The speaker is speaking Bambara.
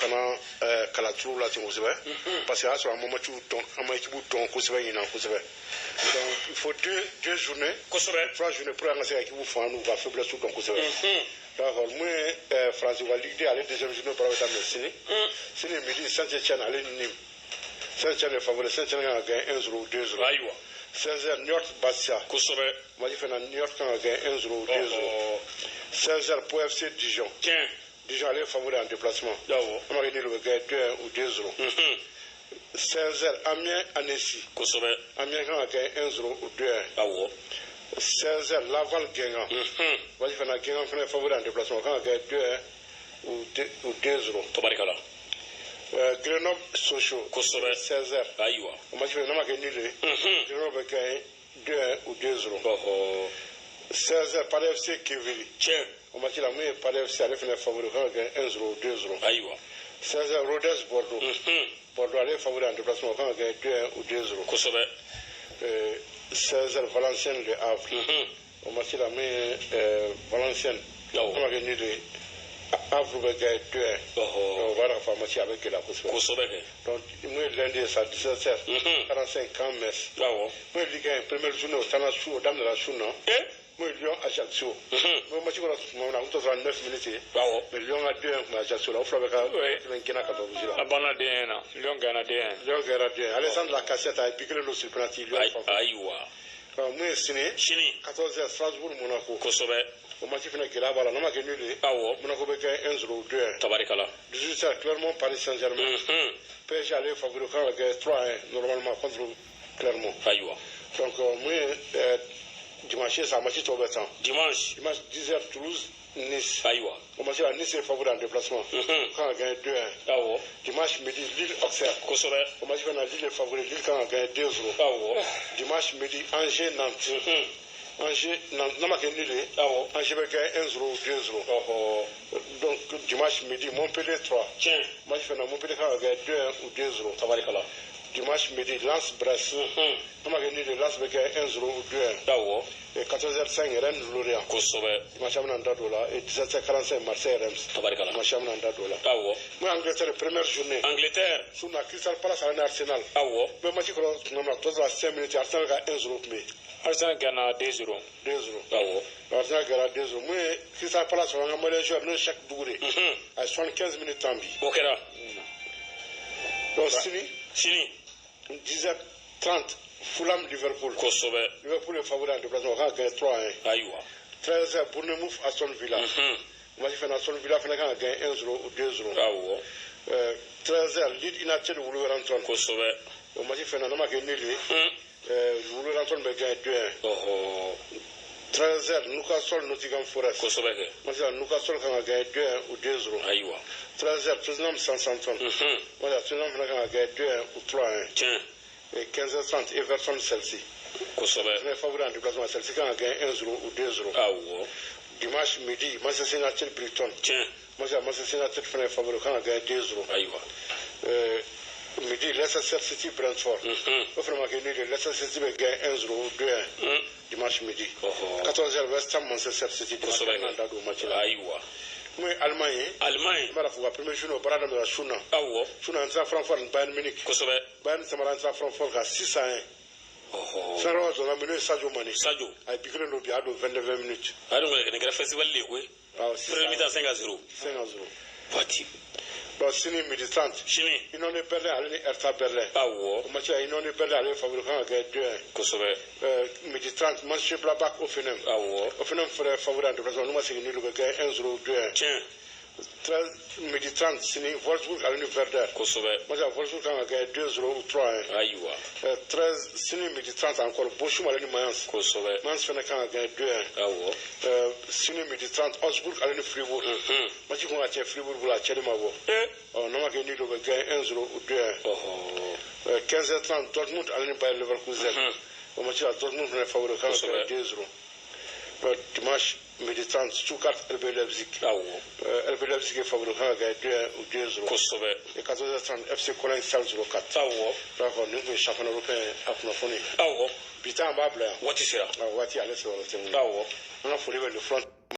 fana kalaturu la ten kosɛbɛ, parce que a y'a sɔrɔ an ma match dɔn, an ma équipe dɔn kosɛbɛ ɲinan kosɛbɛ. Donc il faut deux journées, trois journées pour an ka se ka équipe fanga n'u ka faiblesse dɔn kosɛbɛ. D'accord. Mun ye France ka Ligue 2, ale deuxième journée baara bɛ daminɛ sini. Sini midi, Saint-Étienne ale ni Nîmes. Saint-Étienne est favori, Saint-Étienne kan ka gagner 1-0 ou 2-0. 16h, Niort Bastia. Match fana, Niort kan ka gagner 1-0 ou 2-0. 16h, Pau FC Dijon. Dijon ale est favori en déplacement. An b'a kɛ Nîmes bɛ gagner 2-1 ou 2-0. 16h, Amiens Annecy. Amiens kan ka gagner 1-0 ou 2-1. 16h, Laval Guingamp. Match fana, Guingamp fana est favori en déplacement, kan ka gagner 2-1 ou 2-0. Grenoble Sochaux. 16h. O match fana, n'a ma kɛ nul ye, Grenoble bɛ gagner 2-1 ou 2-0. 16h, Paris FC Quevilly. O match la, mun ye Paris FC, ale fana est favori, kan ka gagner 1-0 ou 2-0. 16h, Rodez Bordeaux. Bordeaux ale est favori en déplacement, kan ka gagner 2-1 ou 2-0. 16h, Valenciennes Le Havre. O match la, mun ye Valenciennes, n'a ma kɛ nul ye, Havre bɛ gagner 2-1. O b'a dɔn k'a fɔ a match a bɛ gɛlɛya kosɛbɛ. Donc mun ye lundi ye sa, 17h 45, Caen Metz. Mun ye Ligue 1 première journée, o taara su, o daminɛra su na. Mun ye Lyon Ajaccio. N'o match kɔrɔ tuma min na, a tun tɔ sɔrɔ 9 minutes ye. Mais Lyon ka 2-1 tun bɛ Ajaccio la, o fila bɛ ka tɛmɛ gɛnna ka bɔ la. A banna 2-1 na, Lyon gagna 2-1. Lyon kɛra 2-1. Alexandre Lacazette a ye but kelen don sur penalty Lyon fan fɛ. Mun ye sini? Sini. 14h, Strasbourg Monaco. O match fana, gɛlɛya b'a la, n'a ma kɛ nul ye, Monaco bɛ gagner 1-0 ou 2-1. 18h, Clermont Paris Saint-Germain. PSG ale est favori, kan ka gagner 3-1 normalement contre Clermont. Donc mun ye dimanche sa, match tɔw bɛ tan. Dimanche. Dimanche 10h, Toulouse Nice. O match la, Nice est favori en déplacement, kan ka gagner 2-1. Dimanche midi, Lille Auxerre. O match fana, Lille est favori, Lille kan ka gagner 2-0. Dimanche midi, Angers Nantes. Angers Nantes, n'a ma kɛ nul ye, Angers bɛ gagner 1-0 ou 2-0. Donc dimanche midi, Montpellier 3. Match fana, Montpellier kan ka gagner 2-1 ou 2-0. Dimanche midi, Lens Brest. N'a ma kɛ nul ye, Lens bɛ gagner 1-0 ou 2-1. Et 14h05, Rennes Lorient. Dimanche an bɛna n da don o la. Et 17h45, Marseille Reims. Dimanche an bɛna n da don o la. Mun ye Angleterre première journée. Angleterre. Su na, Crystal Palace ale ni Arsenal. Bɛɛ match kɔrɔ tuma min na, tɔ sɔrɔ 5 minutes, Arsenal ka 1-0 tun bɛ yen. Arsenal gagna 2-0. 2-0. Arsenal kɛra 2-0. Mun ye Crystal Palace, an ka malien joueur n'o ye Cheikh Doucouré. A ye 75 minutes tan bi. O kɛra. Donc sini. Sini. 10h30, Fulham Liverpool. Liverpool est favori en déplacement, kan ka gagner 3-1. 13h, Bournemouth Aston Villa. Match fana, Aston Villa fana kan ka gagner 1-0 ou 2-0. 13h, Leeds United Wolverhampton. O match fana, n'a ma kɛ nul ye, Wolverhampton bɛ gagner 2-1. 13h, Newcastle Nottingham Forest. Match la, Newcastle kan ka gagner 2-1 ou 2-0. 13h, Tottenham Southampton. Voilà, Tottenham fana kan ka gagner 2-1 ou 3-1. Et 15h30, Everton Chelsea. Fana favori en déplacement, Chelsea kan ka gagner 1-0 ou 2-0. Dimanche midi, Manchester United Brighton. Manchester United fana est favori, kan ka gagner 2-0. Midi, Leicester City Brentford. O fana ma kɛ nul ye, Leicester City bɛ gagner 1-0 ou 2-1. Dimanche midi. 14h, West Ham Manchester City. Dimanche an bɛna da don o match la. Mun ye Allemagne ye? Allemagne. I b'a dɔn fɔ ka premier journée, o baara daminɛna su na. Su na, Eintracht Francfort ni Bayern Munich. Bayern samara Eintracht Francfort ka 6-1. Sankaw donna min, n'o ye Sadio Mané. Sadio. A ye but kelen don bi, a y'a don 29 minutes. A dun nin kɛra festival de ye koyi. Awɔ, 6 Premier mi-temps 5-0. 5-0. Waati. Donc sini midi 30. Sini. Union de Berlin ale ni Hertha Berlin. O match la, Union de Berlin ale ye favori, kan ka gagner 2-1. Midi 30, Mönchengladbach Hoffenheim. Hoffenheim fana favori en déplacement, n'u ma segin nul, u bɛ gagner 1-0 ou 2-1. 13, midi 30 sini, Wolfsburg ale ni Werder. Match la, Wolfsburg kan ka gagner 2-0 ou 3-1. 13, sini midi 30 encore, Bochum ale ni Mayence. Mayence fana kan ka gagner 2-1. Sini midi 30, Augsburg ale ni Fribourg. Match kun ka cɛ Fribourg bolo, a cɛli ma bɔ. Ɔ, n'a ma kɛ nul, u bɛ gagner 1-0 ou 2-1. 15h30, Dortmund ale ni Bayer Leverkusen. O match la, Dortmund fana favori, kan ka gagner 2-0. Dimanche midi 30, Stuttgart RB Leipzig. RB Leipzig est favori, kan ka gagner 2-1 ou 2-0. Et 14h30, FC Cologne Schalke 04. D'accord, nin tun ye championnat européen a kunnafoni. Bi ta, an b'a bila yan. Waati sera. Waati ale sɔrɔ tɛ mun. An ka foli bɛ le front.